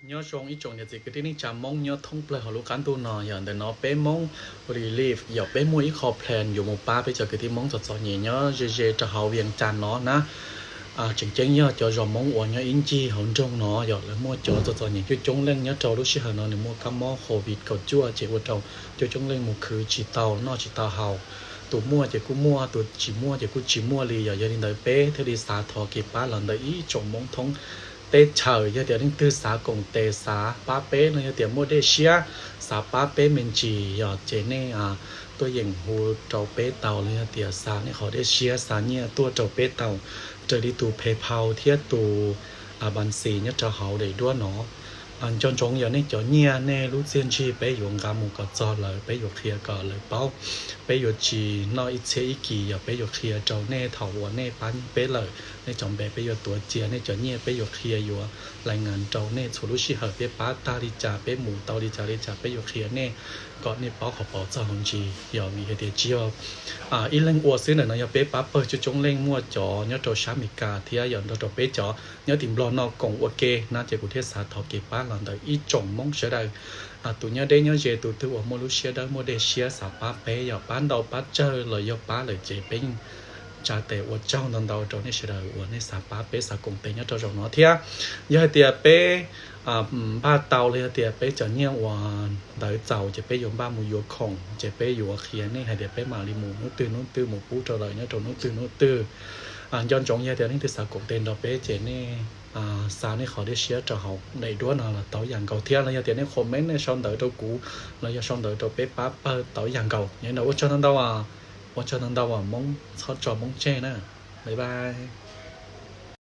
Nyob zoo ib tsoom niam txiv kwv tij neej tsa Hmoob nyob thoob plaws hauv lub qab ntuj no. Yog ntawm no peb Hmoob Relief yog peb muaj ib qho plan yuav mus pab peb cov kwv tij Hmoob txom txom nyem nyob ze ze rau hauv Vias Cas no na. Tseem ceeb yog cov zos Hmoob uas nyob ib ncig hauv nroog no yog lawv muaj cov txom txom nyem coob coob leej nyob rau lub sij hawm no nws muaj kab mob covid kaum cuaj ces ua rau coob coob leej mus khwv tsis tau noj tsis tau haus. Tus muaj ces kuj muaj, tus tsis muaj ces kuj tsis muaj li. Yog yog li ntawd peb thiaj li xav thov kev pab los ntawm ib tsoom Hmoob thoob teb chaws. Yog tias leej twg xav koom tes xav pab peb no, yog tias muaj dej siab xav pab peb me ntsis yog ces nej tuaj yeem hu rau peb tau los yog tias xa nej qhov dej siab xa nyiaj tuaj rau peb tau raws li tus PayPal thiab tus Bansi nyob rau hauv daim duab no. Nco ntsoov yog nej cov nyiaj nej lub txiaj ntsig peb yuav nqa mus kom txog lawv, peb yuav qhia kom lawv paub. Peb yuav tsis noj ib txhiab ib kis, yog peb yuav qhia rau nej thaum uas nej pab peb lawm, nej cov npe peb yuav tuav cia, nej cov nyiaj peb yuav qhia yuav lais ngas rau nej txhua lub sij hawm peb pab tag li cas, peb mus tau li cas li cas peb yuav qhia nej kom nej paub qhov pauv txog hauv ntsis. Yog vim hais tias tsis yog ib leeg ua xwb, ntawm no yog peb pab pawg coob coob leej, muaj cov nyob rau sab Amelikas thiab yog nrog rau peb cov nyob tim Nplog no koom ua ke na, ces kuv thiaj xav thov kev pab los ntawm ib tsoom Hmoob sawv daws. Tus nyob deb nyob ze, tus twg uas muaj lub siab dawb muaj dej siab xav pab peb, yog pab ntau pab tsawg los yog pab lawm ces peb yeej tsa tes ua tsaug ntau ntau rau nej sawv daws uas nej xav pab peb xav koom tes nyob rau zaum no thiab. Yog hais tias peb npaj tau los yog tias peb cov nyiaj uas ntawd txaus ces peb yuav npaj mus yuav khoom ces peb yuav qhia nej hais tias peb mam li mus hnub twg hnub twg mus pub rau lawv nyob rau hnub twg hnub twg. Nco ntsoov yog tias leej twg xav koom tes nrog peb ces nej xa nej qhov dej siab rau hauv daim duab no los tau yam nkaus thiab, los yog tias nej comment nej sau ntawv rau kuv los yog sau ntawv rau peb pab pawg tau yam nkaus. Yog li ntawd ua tsaug ntau ntau, ua tsaug ntau ntau, Hmoob txhob tso Hmoob tseg na. Bye bye.